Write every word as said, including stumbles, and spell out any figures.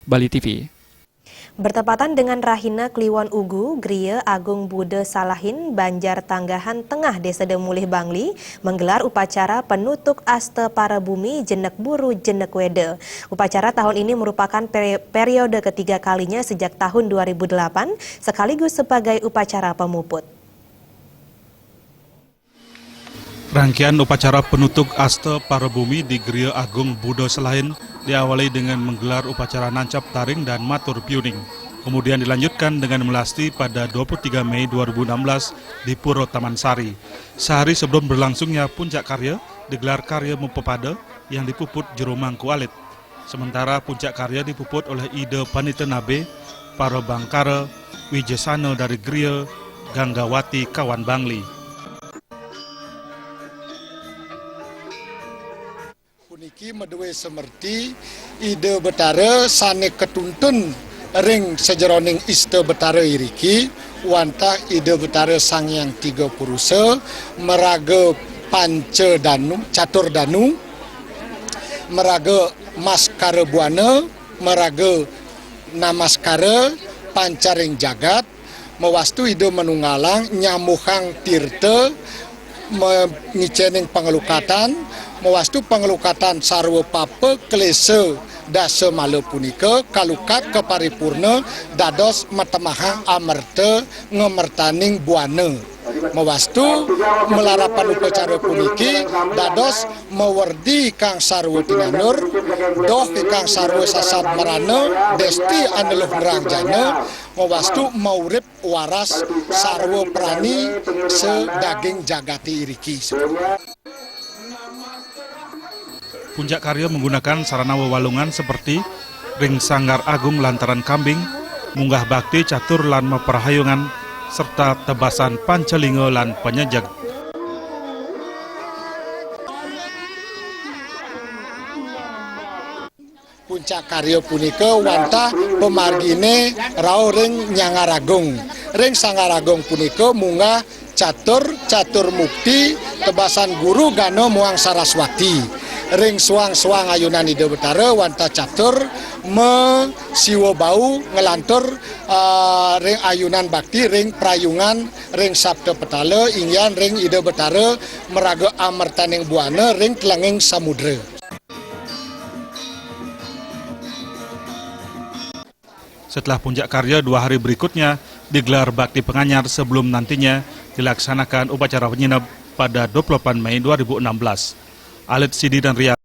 Bali T V. Bertepatan dengan Rahina Kliwon Ugu, Griya Agung Buda Salahin, Banjar Tanggahan Tengah, Desa Demulih, Bangli, menggelar upacara penutuk Asta Para Bumi Jenek Buru Jenek Weda. Upacara tahun ini merupakan peri- periode ketiga kalinya sejak tahun dua ribu delapan, sekaligus sebagai upacara pemuput. Rangkaian upacara penutuk Asta Para Bumi di Griya Agung Buda Salahin diawali dengan menggelar upacara nancap taring dan matur piuning. Kemudian dilanjutkan dengan melasti pada dua puluh tiga Mei dua ribu enam belas di Pura Taman Sari. Sehari sebelum berlangsungnya puncak karya, digelar karya mepepada yang dipuput jero mangku alit. Sementara puncak karya dipuput oleh Ida Panita Nabe, para bangkara, wijesana dari Griya, Ganggawati kawan Bangli. Puniki madué semerti Ida Betara sané katuntun ring sajeroning Ista Betara iriki, wantah Ida Betara Sang Hyang Tiga Purusa, maraga panca danu, catur danu, maraga maskara buana, maraga namaskara pancaring jagat, mawastu Ida manunggalang nyambuhang tirta, me- ngicéning panglukatan, mawastu panglukatan sarwa papa klésa dasa mala punika kalukat kaparipurna dados matemahang amerta ngamertaning buana. Mawastu malarapan upacara puniki dados mawerdi kang sarwa tinandur, doh ikang sarwa sasab marana, desti aneluh nrang jana, mawastu maurip waras sarwa prani sadaging jagate iriki. Puncak karya menggunakan sarana wewalungan seperti ring Sanggar Agung lantaran kambing, munggah bakti catur lan maprahayungan, serta tebasan pancalinga lan panyejeg. Puncak karya punika wantah pamargine rauh ring Nyanggar Agung. Ring Sanggar Agung punika munggah catur, catur mukti, tebasan guru gana muang Saraswati. Ring suang-suang ayunan Ida Betara wantah catur masiwa bau nglantur, ah, ring ayunan bakti ring prayungan ring Sapta Petala inggihan ring Ida Betara maraga amertaning buana ring telenging samudra. Setelah puncak karya dua hari berikutnya digelar bakti penganyar sebelum nantinya dilaksanakan upacara penyineb pada dua puluh delapan Mei dua ribu enam belas. Alit Sidi dan Ria